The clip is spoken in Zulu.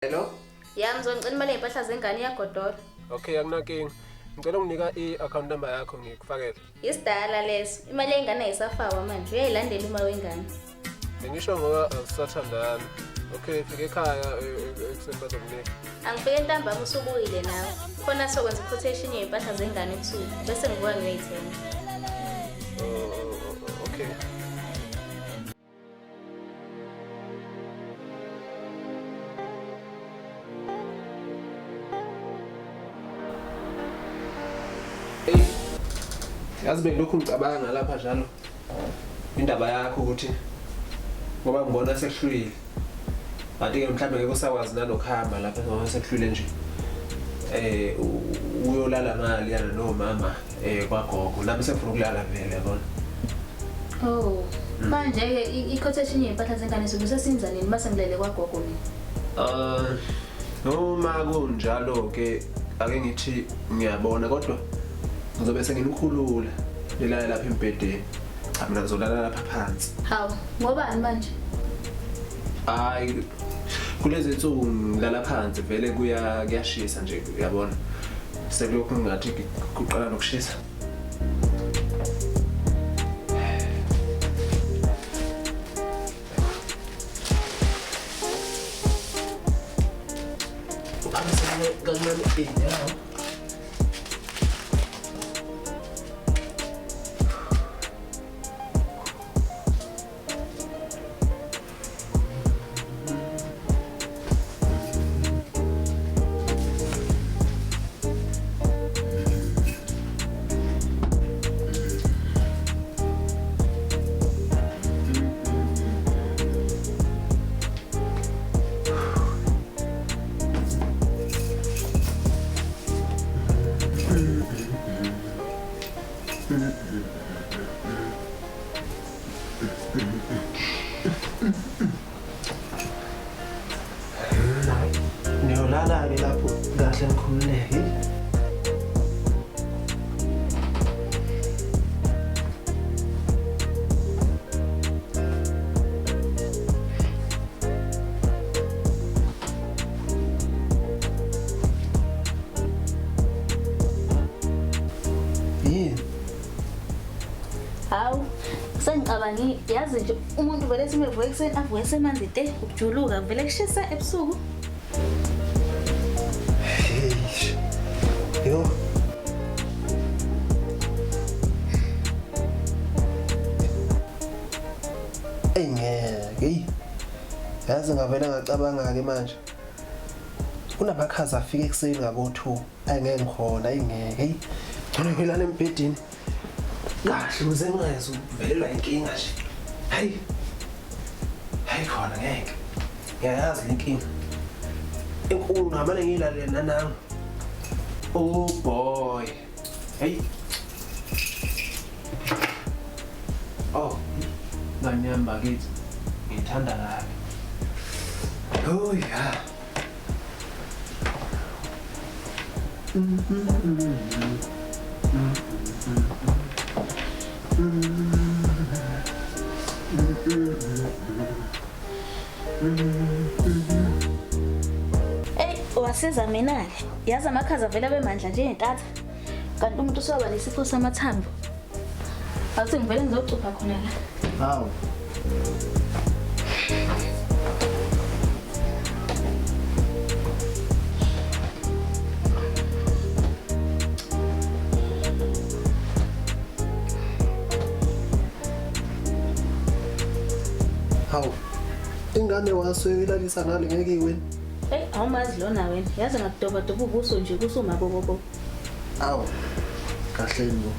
Hello? Ya ngizongicela imali yey'mpahla zengane iyagodola. Okay, akunakinga. Ngicela unginika i-account number yakho ngikufakele. Isidala leso. Imali yengane ayisafakwa manje. Uyayilandela uma wengane. Bengisho ngoba asisathandani. Okay, fika ekhaya ekuseni bazokunika. Angifike ntambama usubuyile nawe. Khona sokwenza i-quotation yey'mpahla zengane ebusuku bese ngibuka ngiyoyithenga. Oh, okay. Yazi bengilokhu ngicabanga lapha njalo indaba yakho ukuthi ngoba ngibona sekuhlwile. Kanti-ke mhlawumbe ngeke usakwazi nanokuhamba lapha ngoba sekuhlwile nje. Uyolala ngale yana nomama kwagogo. Nami sengifuna ukulala vele yabona. Oh. Manje-ke i-quotation yey'mpahla zengane sobe sesinza nini mase ngilele kwagogo mina? Noma kunjalo-ke ake ngithi ngiyabona kodwa ngizobe senginikhulula nilale lapha embhedeni. Cha mina ngizolala lapha phansi. Hawu, ngobani manje? Hayi kulezi nsuku ngilala phansi vele kuyashisa nje uyabona. Sekulokhu ngathi kuqala nokushisa. Uphamisele kancane iy'nyawo. Niyolala-ke lapho kahle nikhululeke. Yini? Hawu, sengicabange yazi nje umuntu vele simevuka ekuseni avuke semanzi te ukujuluka vele kushisa ebusuku. Eish. Yo. Eyi ngeke, eyi. Yazi ngavele ngacabanga-ke manje. Kunamakhaza afika ekuseni ngabo-2. Ayi ngeke ngikhona, ayi ngeke. Eyi. Ngcono ngilala embhedeni. Kahle ukuze ngingeze ukuvelelwa inkinga nje. Hayi. Hayi khona ngeke. Ngiyayazi le nkinga. Enkulu ngamane ngiyilalele nanami. Oh boy. Hey. Oh, ngane yami bakithi. Ngithanda kabi. Oh yeah. Eyi, wasiza mina-ke. Yazi amakhaza vele abemandla njengentatha. Kanti umuntu usewaba nesifo samathambo. Awuthi ngivele ngizocupha khona la. Hawu. Hawu. Ingane wasuyilalisa ngale ngeke iwini. Eyi, awumazi lona wena. Yazi ngakudobadoba ubuso nje kusumabobobo. Awu. Kahle bo.